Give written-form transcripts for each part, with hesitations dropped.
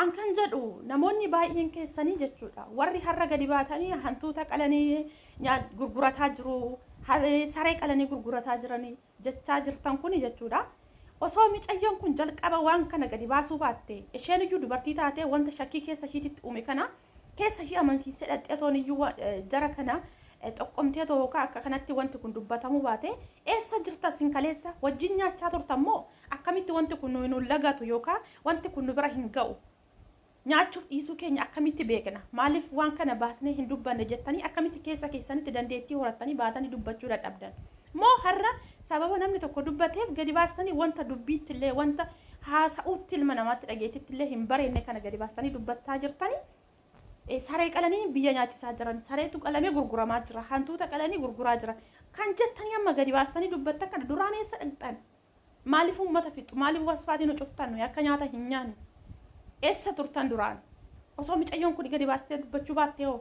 An kan jedhu namoonni baay'een keessanii jechuudha warri har'a gadi baatanii hantuuta qalanii gurgurataa jiru, saree qalanii gurgurataa jiranii jechaa jirtan kuni jechuudha. Osoo micayyoon kun jalqaba waan kana gadi baasuu baatte, isheen iyyuu dubartii taatee wanta shakkii keessa ishiititti uume kana keessa ishii amansiisee dhaqxee toon iyyuu jara kana xoqqomtee too yookaan akka kanatti wanti kun dubbatamuu baate, eessa jirta sin kaleessa wajjin nyaachaa turtan moo akkamitti wanti kun nu lagatu yookaan wanti kun nu bira hin ga'u? Nyaachuuf dhiisuu keenya akkamitti beekna? Maaliif waan kana baasnee hin dubbanne jettanii akkamitti keessa keessanitti dandeettii horattanii baatanii dubbachuu dadhabdan? Moo har'a sababa namni tokko dubbateef gadi baastanii wanta dubbiitti illee, wanta haasa'uutti ilma namaatti dhageettitti illee hin bareenne kana gadi baastanii dubbattaa jirtanii? Saree qalanii biyya nyaachisaa jiran, sareetu qalamee gurguramaa jira, hantuuta qalanii gurguraa jira kan jettanii amma gadi baastanii dubbattan kana duraan eessa dhaqxan? Maaliif uummata fixu? Maaliif wasfaatii nu cuftan nuyi akka nyaata hin nyaanne? Eessa turtan duraan? Osoo micayyoon kun gadi baastee dubbachuu baattee hoo?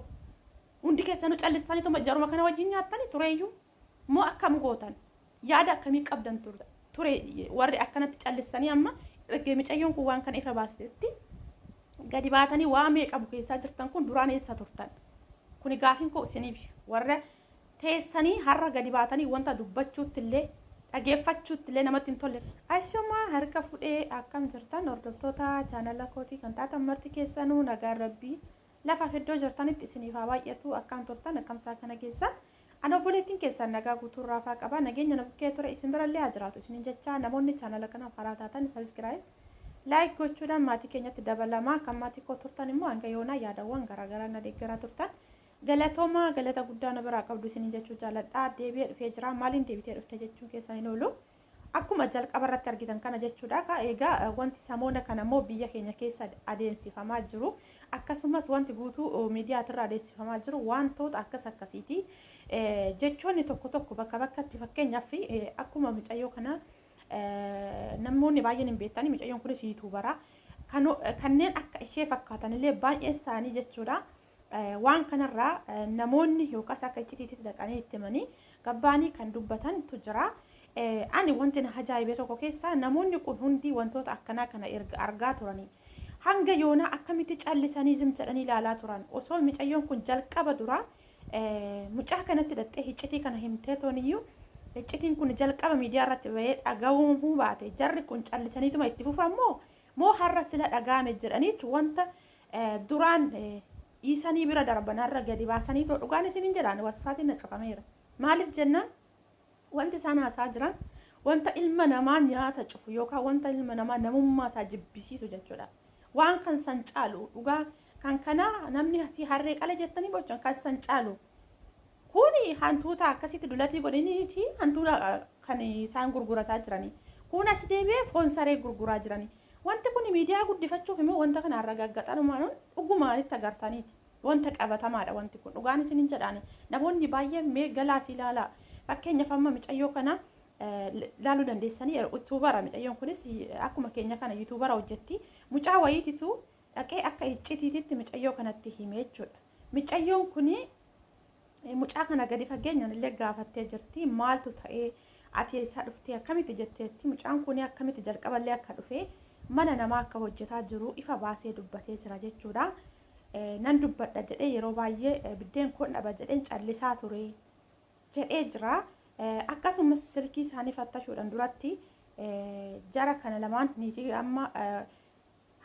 Hundi keessanuu callistaniituma jaruma kana wajjin nyaattanii tureeyyuu? Moo akkam gootan? Yaada akkamii qabdan ture warri akkanatti callistanii amma erga micayyoon kun waan kana ifa baasteetti gadi baatanii waa meeqa bukeessaa jirtan kun duraan eessa turtan? Kuni gaafiin koo isiniif warra teessanii har'a gadi baatanii wanta dubbachuutti illee dhageeffachuutti illee namatti hin tolle. Ashumaa harka fudhee, akkam jirtan hordoftoota chaanala kootii kan taatan marti keessanuu? Nagaan rabbii lafaaf iddoo jirtanitti isiniif haa baay'atu. Akkam turtan? Akkamsaa kana keessan? Ani obboleettiin keessan nagaa guutuu raafaa qaba. Nageenya na bukkee ture isin birallee haa jiraatu isiniin jecha, namoonni chaanala kanaaf haaraa taatan subscribe, like gochuudhaan maatii keenyatti dabalamaa. Kan maatii koo turtan immoo hanga yoonaa yaadawwan garaagaraa na deeggaraa turtan. Galatoomaa, galata guddaa na biraa qabdu isiniin jechuu jaaladha. Deebi'ee dhufee jira. Maaliin deebitee dhufte jechuun keessan hin oolu. Akkuma jalqaba irratti argitan kana jechuudha. Egaa wanti samoona kana immoo biyya keenya keessa adeemsifamaa jiru. Akkasumas wanti guutuu miidiyaatirra adeemsifamaa jiru wantoota akkas akkasiiti. Jechoonni tokko tokko bakka bakkatti, fakkeenyaaf akkuma mucayyoo kana namoonni baay'een hin beektani, mucayyoon kunis YouTubera. Kanneen akka ishee fakkaatan illee baay'een isaanii jechuudha. Waan kanarraa namoonni yookaas akka iccitiitti dhaqanii itti himanii gabbaanii kan dubbatantu jira. Ani wanti na ajaa'ibe tokko keessaa, namoonni kun hundi wantoota akkanaa kana erga argaa turanii hanga yoonaa akkamitti callisanii zim jedhanii ilaalaa turan? Osoo mucayyoon kun jalqaba dura mucaa kanatti hidhattee iccitii kana himtee tooniyyuu, iccitiin kun jalqaba miidiyaa irratti bahee dhaga'uu baate, jarri kun callisaniituma itti fufa moo har'a sila dhaga'ame jedhaniitu wanta duraan dhiisanii bira darbanarra gadi baasanii too? Dhugaan isiniin jedhaan, wasfaatiin na cufameera. Maaliif jennaan, wanti isaan haasaa jiran wanta ilma namaa nyaata cufu yookaan wanta ilma namaa namummaa isaa jibbisiisu jechuudha. Waan kan san caalu dhugaa kan kana namni asii harree qala jettanii bochan kan san caalu. Kuni hantuuta akkasitti dulatii godhiniiti hantuuta kan isaan gurgurataa jiranii. Kun as deebi'ee foon saree gurguraa jiranii. Wanti kun miidiyaa guddifachuuf immoo wanta kana irra gaggaxanumaan dhugumaanitti agartaniiti. Wanta qabatamaadha wanti kun, dhugaan isiniin jedhaani. Namoonni baay'een mee galaatii ilaalaa. Fakkeenyaaf amma mucayyoo kana laaluu dandeessanii, YouTubera mucayyoon kunis akkuma keenya kana YouTubera hojjetti. Mucaa wayiititu dhaqee akka iccitiititti mucayyoo kanatti hime jechuudha. Mucayyoon kuni mucaa kana gadi fageenyaan illee gaafattee jirti. Maaltu ta'ee, ati eessaa dhuftee, akkamitti jetteetti. Mucaan kun akkamitti jalqaballee akka dhufee mana namaa akka hojjetaa jiru ifa baasee dubbatee jira jechuudha. Nan dubbadha jedhee yeroo baay'ee biddeen koon dhaba jedheen callisaa ture jedhee jira. Akkasumas silkii isaanii fattashuudhaan duratti jara kana lamaan niitii amma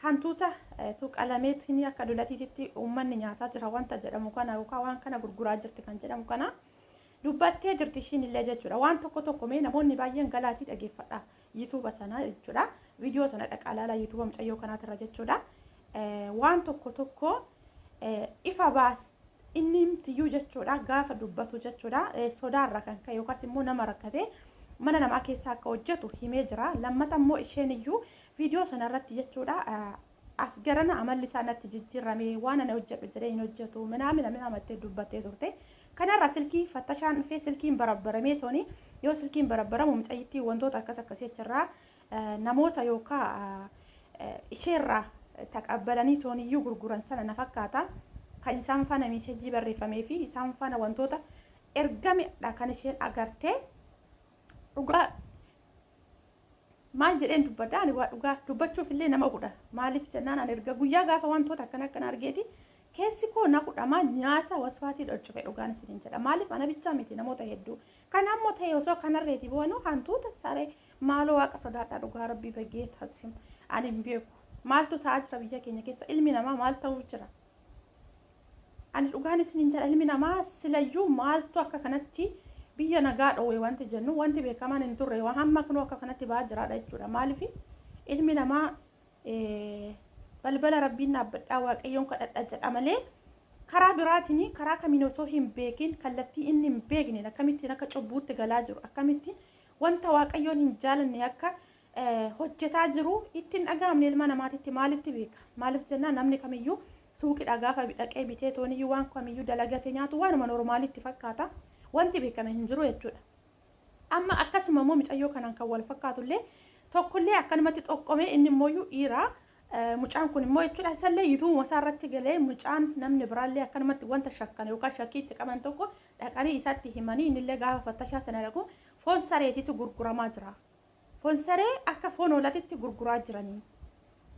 hantuuta tuqalameetiin akka dulatiititti uummanni nyaataa jira wanta jedhamu kana yookaan waan kana gurguraa jirti kan jedhamu kana dubbattee jirti ishiin illee jechuudha. Waan tokko tokko mee namoonni baay'een galaatii dhageeffadha YouTuba sana jechuudha. Viidiyoo sana dhaqaa ilaalaa YouTuba mucayyoo kanaatirra jechuudha. Waan tokko tokko ifa baas inni tiyyuu jechuudha gaafa dubbatu jechuudha, sodaarra kan ka'e yookaas immoo nama rakkate mana namaa keessa akka hojjetu himee jira. Lammata immoo isheen iyyuu viidiyoo sana irratti jechuudha, as garana amalli isaa natti jijjiirame, waan ani hojjedhu jedhee hin hojjetu minaamina minaamatee dubbattee turte. Kanarra silkii fattashaan dhufee silkiin barabbaramee tooni, yoo silkiin barabbaramu mucayyittii wantoota akkas akkasii achirraa namoota yookaan isheerraa taqabbalanii tooniyyuu gurguran sana na fakkaata. Kan isaan faana message barreeffamee fi isaan faana wantoota ergamedha kan isheen agartee dhugaa. Maal jedheen dubbadha? Ani waa dhugaa dubbachuuf illee nama godha. Maaliif jennaan, ani erga guyyaa gaafa wantoota akkana akkana argeeti keessi koo na kudhama, nyaata waswaatii dholchufe, dhugaan isiniin jedha. Maaliif, ana bichaa miti, namoota hedduu. Kana ammoo ta'e osoo kanarreeti bu'anuu hantuuta saree, maaloo Waaqa sodaadhaa, dhugaa Rabbii baggee tasim. Ani hin beeku. Maaltu ta'aa jira biyya keenya keessa? Ilmi namaa maal ta'uuf jira? Ani dhugaan isiniin jedha, ilmi namaa silayyuu maaltu akka kanatti biyya nagaa dhoowwe wanti jennu, wanti beekamaan hin turre, waan hamma kunuu akka kanatti ba'aa jiraadha jechuudha. Maaliif, ilmi namaa balbala Rabbiin dhaabbadhaa, Waaqayyoon kadhadha jedha malee, karaa biraatiin karaa kamiin osoo hin beekin, kallattii inni hin beekne akkamittiin akka cubbuutti galaa jiru, akkamittiin wanta Waaqayyoon hin jaalanne akka hojjetaa jiru ittiin dhaga'amne ilma namaatitti maalitti beeka? Maaliif jennaan, namni kamiyyuu suuqidha gaafa dhaqee bitee tooniyyuu waan kamiyyuu dalagate nyaatu waanuma normaalitti fakkaata. Wanti beekame hin jiru jechuudha. Amma akkasuma immoo mucayyoo kanaan kan wal fakkaatullee tokkollee akkanumatti xoqqomee, inni immoo dhiira. Mucaan kun immoo jechuudha, isallee yuutuubuma isaa irratti galee mucaan namni biraallee akkanumatti wanta shakkan yookaan shakkiitti qaban tokko dhaqanii isatti himanii, innillee gaafa fattashaa sana dhaqu foon sareetitu gurguramaa jira. Foon saree akka foon hoolatitti gurguraa jiranii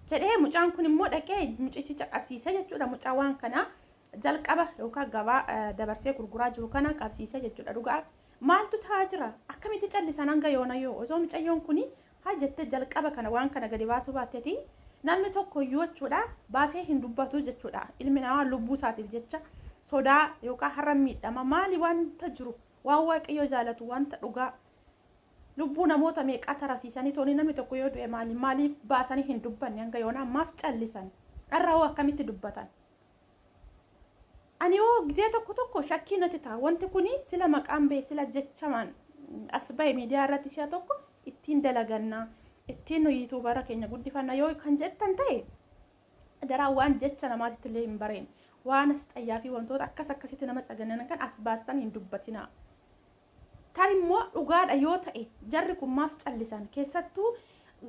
jedhee, mucaan kun immoo dhaqee mucichicha qabsiise jechuudha. Mucaa waan kana jalqaba yookaan gabaa dabarsee gurguraa jiru kana qabsiise jechuudha. Dhugaa, maaltu ta'aa jira? Akkamitti callisan hanga yoona? Yoo osoo mucayyoon kuni haa jettee jalqaba kana waan kana gadi baasuu baatteeti, namni tokko iyyuu jechuudha baasee hin dubbatu jechuudha. Ilmi namaa lubbuu isaatiif jecha sodaa yookaan har'a miidhama maali wanta jiru, waan Waaqayyo jaalatu, wanta dhugaa, lubbuu namoota meeqaa tarasiisanii tooni, namni tokko yoo du'e maali, maaliif baasanii hin dubbanne? Hanga yoonaa maaf callisan? Dharra hoo akkamitti dubbatan? Ani hoo gizee tokko tokko shakkii natti ta'a. Wanti kuni sila maqaan ba'e, sila jechamaan as ba'e, miidiyaa irratti si'a tokko ittiin dalagannaa, ittiin nu yuutuubara keenya guddifanna yoo kan jettan ta'e, daraa waan jecha namaatitti illee hin bareen, waan as xayyaa fi wantoota akkas akkasitti nama tsaganan kan as baastan hin dubbatinaa. Tari immoo dhugaadha yoo ta'e, jarri kun maaf callisan? Keessattuu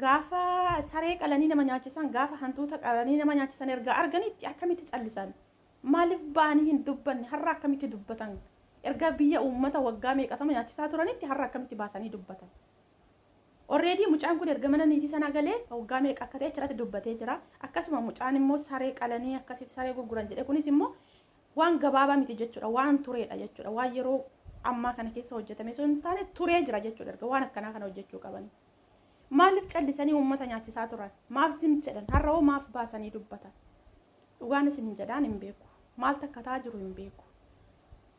gaafa saree qalanii nama nyaachisan, gaafa hantuuta qalanii nama nyaachisan erga arganitti akkamitti callisan? Maaliif ba'anii hin dubbanne? Har'a akkamitti dubbatan? Erga biyya uummata waggaa meeqatama nyaachisaa turanitti har'a akkamitti baasanii dubbatan? Already mucaan kun erga mana niitii sanaa galee waggaa meeqa akka ta'e achirratti dubbatee jira. Akkasuma mucaan immoo saree qalanii akkasitti saree gurguran jedhe kunis immoo waan gabaabaa miti jechuudha. Waan tureedha jechuudha. Waan yeroo ammaa kana keessa hojjetame osoo hin taane turee jira jechuudha. Erga waan akkanaa kana hojjechuu qaban. Maaliif callisanii uummata nyaachisaa turan? Maaf zim jedhan? Har'a hoo maaf baasanii dubbatan? Dhugaan isin hin jedhaan, hin beeku. Maal takka ta'aa jiru hin beeku.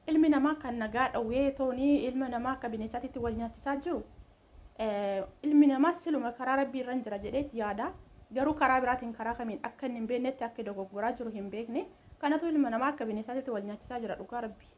Ilmi namaa kan nagaa dhowwee toonii ilma namaa akka bineensaatitti wal nyaachisaa jiru. Ilmi namaa siluma karaa Rabbii irra jira jedhee yaada. Garuu karaa biraatiin karaa kamiin akka inni hin beeknetti akka dogoggoraa jiru hin beekne. Kanatu ilma namaa akka bineensaatitti wal nyaachisaa jira, dhugaa Rabbii.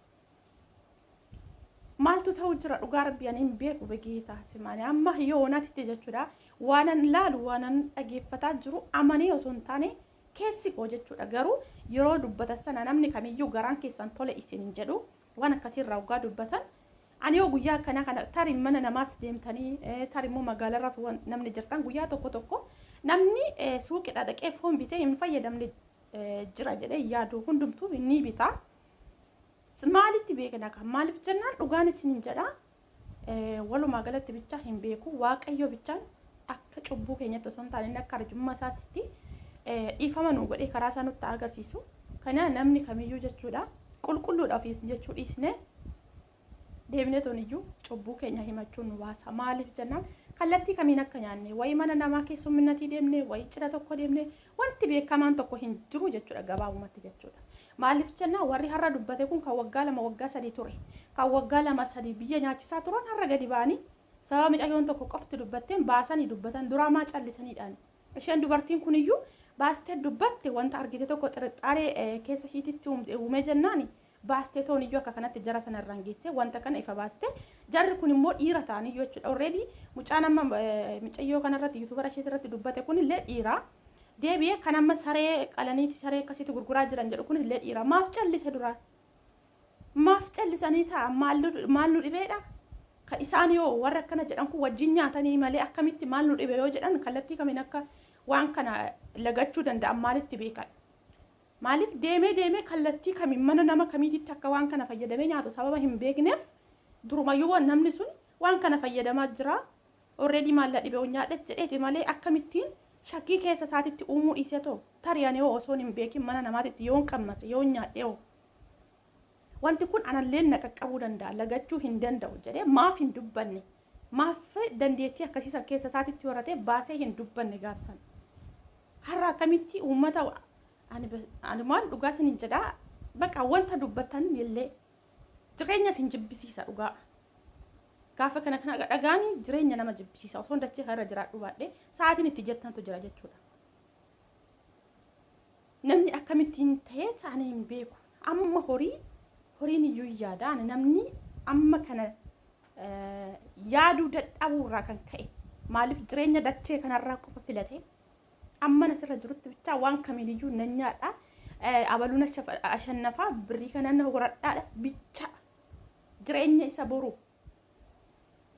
Maaltu ta'u jira, dhugaa Rabbii ani hin beeku. Begeetaa simaanii amma yoonaatitti jechuudha. Waanan laalu, waanan dhageeffataa jiru amanee osoo hin taane keessi koo jechuudha. Garuu yeroo dubbatan sana namni kamiyyuu garaan keessan tole isin hin jedhu. Waan akkasiirraa waggaa dubbatan. Ani yoo guyyaa akkanaa kana tarii mana namaas deemtanii, tarii immoo magaalaarras namni jirtan, guyyaa tokko tokko namni suuqidha dhaqee foon bitee hin fayyadamne jira jedhee yaadu, hundumtuu ni bita. Maalitti beekna kan? Maaliif jennaan, dhugaan isin hin jedha. Walumaa galatti bichaa hin beeku. Waaqayyo bichaan akka cubbuu keenyatti osoo hin taane, inni akka arjummaa isaatitti dhiifama nu godhee karaa isaa nutti agarsiisu. Kana namni kamiyyuu jechuudha qulqulluudha ofiis jechuu dhiisne deemnee toniyyuu cubbuu keenya himachuun nu baasa. Maaliif jennaan, kallattii kamiin akka nyaanne, wayii mana namaa keessumminatii deemne, wayii cidha tokko deemne, wanti beekamaan tokko hin jiru jechuudha gabaabumatti jechuudha. Maaliif jennaan, warri har'a dubbate kun kan waggaa 2, waggaa 3 ture. Kan waggaa 2, 3 biyya nyaachisaa turan har'a gadi ba'anii sababa mucayyoon tokko qofti dubbatteen baasanii dubbatan. Duraa maa callisaniidhaan? Isheen dubartiin kuniyyuu baastee dubbatte, wanta argite tokko xirixxaaree keessa ishiititti uumee jennaani baastee tooniyyuu akka kanatti jara sana irraan geessee wanta kana ifa baaste. Jarri kun immoo dhiira ta'aniyyuu jechuudha. Already mucaan amma mucayyoo kanarratti yuutubara ishee irratti dubbate kun illee dhiira. Deebi'ee kan amma saree qalaniiti saree akkasitti gurguraa jiran jedhu kun illee dhiira. Maaf callise dura? Maaf callisanii ta'a? Maal nu dhibeedha? Kan isaan yoo warra akkana jedhan kun wajjin nyaatanii malee, akkamitti maal nu dhibe yoo jedhan, kallattii kamiin akka waan kana lagachuu danda'an maalitti beekan? Maaliif, deemee deemee kallattii kamiin mana nama kamiititti akka waan kana fayyadamee nyaatu sababa hin beekneef, durumayyuu namni sun waan kana fayyadamaa jira. Already maal dhibee nyaadhes jedheeti malee akkamittiin shakkii keessa isaatitti uumuu dhiisee too tarii ani yoo osoo hin beekin mana namaatitti yoon qammase yoon nyaadhe hoo wanti kun anallee na qaqqabuu danda'a, lagachuu hin danda'u jedhee maaf hin dubbanne? Maaf dandeettii akkasiisan keessa isaatitti horatee baasee hin dubbanne gaafsan? Har'a akkamitti uummata ani maal dhugaa isin jedhaa, baqa wanta dubbatan illee jireenya isin jibbisiisa dhugaa. Gaafa kana kana dhagaanii jireenya nama jibbisiisa. Osoo dachee kanarra jiraadhu baadhee sa'aatiin itti jettantu jira jechuudha. Namni akkamittiin ta'ee isaanii hin beeku. Amma horii horiin iyyuu yaada. Ani namni amma kana yaaduu dadhabuu irraa kan ka'e maaliif jireenya dachee kanarraa qofa filate amma asirra jirutti bichaa waan kamiiniyyuu nan nyaadha. Abaluun ashannafaa birrii kanan horadhaadha bichaa jireenya isa boru.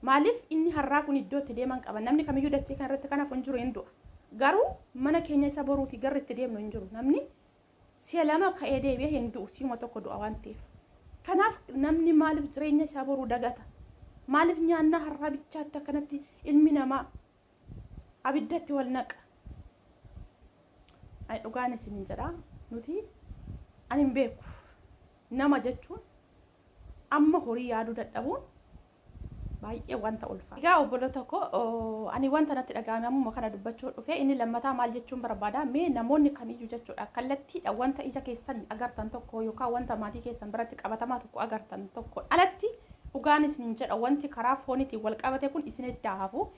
Maaliif inni har'aa kun iddoo itti deeman qaba. Namni kamiyyuu dachee kanarratti kanaaf hin jiru, hin du'a. Garuu mana keenya isa boruuti garri itti deemnu hin jiru. Namni si'a lama ka'ee deebi'ee hin du'u, si'uma tokko du'a waan ta'eef. Kanaaf namni maaliif jireenya isaa boruu dagata? Maaliif nyaannaa har'aa bichaatti akkanatti ilmi namaa abiddatti wal naqa? Ani dhugaan isin jedha, nuti ani hin beeku. Nama jechuun amma horii yaaduu dadhabuun baay'ee wanta ulfaata. Egaa obboloota koo, ani wanta natti dhaga'ame ammuma kana dubbachuu dhufe. Inni lammataa maal jechuun barbaada? Mee namoonni kamiyyuu jechuudha kallattiidha wanta ija keessan agartan tokko yookaan wanta maatii keessan biratti qabatamaa tokko agartan tokko alatti, dhugaan isin jedha, wanti karaa fooniitiin wal qabate kun isinitti hafu.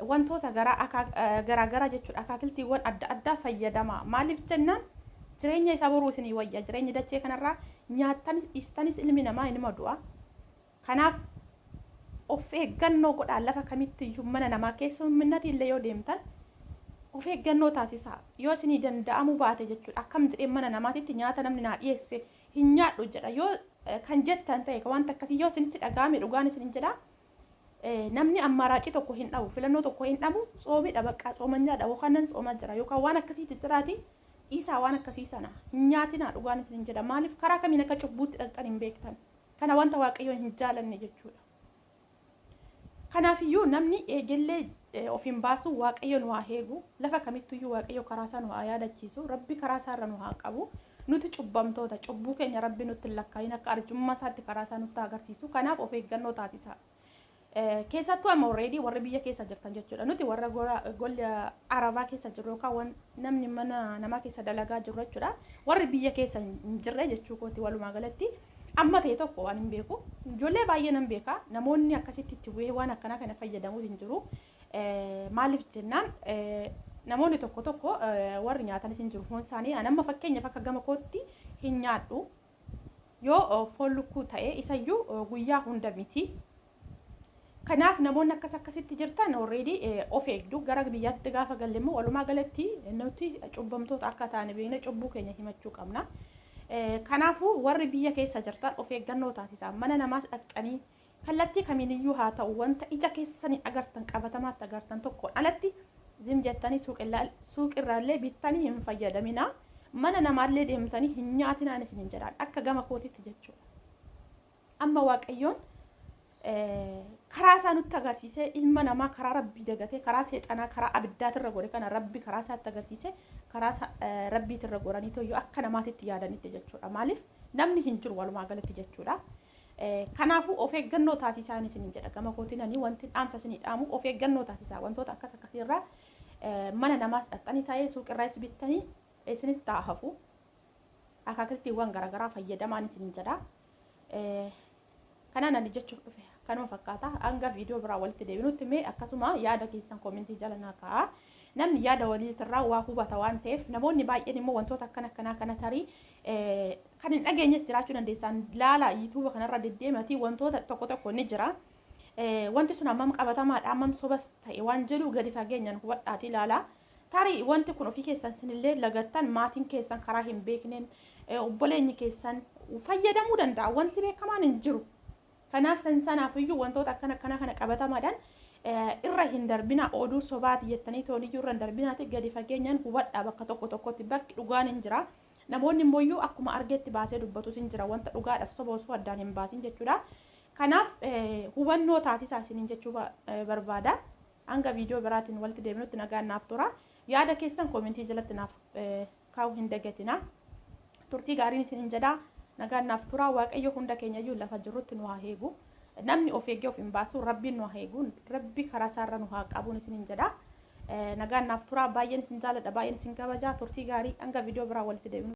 Wantoota garaagaraa jechuudha, akaakiltiiwwan adda addaa fayyadama. Maaliif jennaan jireenya isaa boruu isinii wayya. Jireenya dachee kanarraa nyaattanis dhiistanis ilmi namaa inuma du'a. Kanaaf of eeggannoo godhaa. Lafa kamittiyyuu mana namaa keessumminatti illee yoo deemtan of eeggannoo taasisaa. Yoo isinii danda'amuu baate jechuudha, akkam jedhee mana namaatitti nyaata namni naa dhiyeesse hin nyaadhu jedha yoo kan jettan ta'e, wanta akkasii yoo isinitti dhaga'ame, dhugaan isin jedha, namni ammaaraaqii tokko hin dhabu, filannoo tokko hin dhabu. Tsoomidha bakka tsoomanyaadha yookaan nan tsooma jira yookaan waan akkasiitti jiraati dhiisaa, waan akkasii sana hin nyaatinaa, dhugaan isin jedha. Maaliif karaa kamiin akka cubbuutti dhaqxan hin beektan. Kana wanta Waaqayyoon hin jaalanne jechuudha. Kanaafiyyuu namni eegellee of hin baasu. Waaqayyo nu haa eegu. Lafa kamittuyyuu Waaqayyo karaa isaa nu haa yaadachiisu. Rabbi karaa isaa irra nu haa qabu. Nuti cubbamtoota, cubbuu keenya Rabbi nutti hin lakkaayin, akka arjummaa isaatti karaa isaa nutti agarsiisu. Kanaaf of eeggannoo taasisa. Keessattuu amma already warri biyya keessa jirtan jechuudha. Nuti warra golla Arabaa keessa jiru yookaan namni mana namaa keessa dalagaa jiru jechuudha. Warri biyya keessa hin jirre jechuu kooti walumaa galatti. Amma ta'e tokko waan hin beeku. Ijoollee baay'ee nan beeka. Namoonni akkasitti itti bu'ee waan akkanaa kana fayyadamuu hin jiru. Maaliif jennaan namoonni tokko tokko warri nyaatanis hin jiru foon isaanii. Ani amma fakkeenyaaf akka gama kootti hin nyaadhu. Yoo foon lukkuu ta'e isayyuu guyyaa hunda miti. Kanaaf namoonni akkas akkasitti jirtan already of eegdu. Gara biyyaatti gaafa galle immoo walumaa galatti nuti cubbamtoota akka taane beekne cubbuu keenya himachuu qabna. Kanaafuu warri biyya keessa jirtan of eeggannoo taasisaa. Mana namaas dhaqxanii kallattii kamiiniyyuu haa ta'u wanta ija keessanii agartan, qabatamaatti agartan tokko alatti zim jettanii suuqirraallee bittanii hin fayyadamina. Mana namaallee deemtanii hin nyaatinaan isin jedhaan akka gama kootitti jechuudha. Amma Waaqayyoon karaa isaa nutti agarsiisee ilma namaa karaa Rabbii dagatee karaa seexanaa, karaa abiddaatirra gore kana Rabbi karaa isaatti agarsiisee karaa Rabbiitirra goranii toyyoo akka namaatitti yaadanitti jechuudha. Maaliif namni hin jiru walumaa galatti jechuudha. Kanaafuu of eeggannoo taasisaa isin jedha. Gama kootiin ani wanti dhaamsa isinii dhaamu, of eeggannoo taasisaa wantoota akkas akkasiirraa. Mana namaas dhaqxanii taa'ee suuqirraas bittanii isinitti haa hafu. Akaakiltiiwwan garaagaraa fayyadamaan isin jedha. Kanaan ani jechuuf dhufe kanuma fakkaata. Hanga viidiyoo biraa walitti deebinutti mee akkasuma yaada keessan koomentii jala naa kaa'a. Namni yaada waliitirraa waa hubata waan ta'eef, namoonni baay'een immoo wantoota akkana akkanaa kana tarii kan hin dhageenyes jiraachuu dandeessan. Laala, yuutuuba kanarra deddeematii wantoota tokko tokko ni jira. Wanti sun hammam qabatamaadha, hammam sobas ta'e waan jedhu gadi fageenyaan hubadhaatii ilaala. Tarii wanti kun ofii keessan sinillee lagattan, maatiin keessan karaa hin beekneen, obboleenyi keessan fayyadamuu danda'a. Wanti beekamaan hin jiru. Kanaaf san sanaafiyyuu wantoota akkana akkana kana qabatamaadhaan irra hin darbina. Oduu sobaati jettanii tooniyyuu irra hin darbinaati, gadi fageenyaan hubadhaa. Bakka tokko tokkotti bakki dhugaan hin jira. Namoonni immoo akkuma argetti baasee dubbatus hin jira, wanta dhugaadhaaf soba osoo addaan hin baasin jechuudha. Kanaaf hubannoo taasisaa isiniin jechuu barbaada. Hanga viidiyoo biraatiin walitti deebinutti nagaan naaf tura. Yaada keessan koomentii jalatti naaf kaa'uu hin dagatina. Turtii gaariin isin jedhaa, nagaan naaf tura. Waaqayyo hunda keenya iyyuu lafa jirrutti nu haa eegu. Namni of eegee of hin baasu, Rabbiin nu haa eegu, Rabbi karaa isaarra nu haa qabuun isin jedha. Nagaan naaf tura. Baay'een isin jaaladha, baay'een isin kabajaa. Turtii gaarii, hanga viidiyoo biraa walitti deebinu.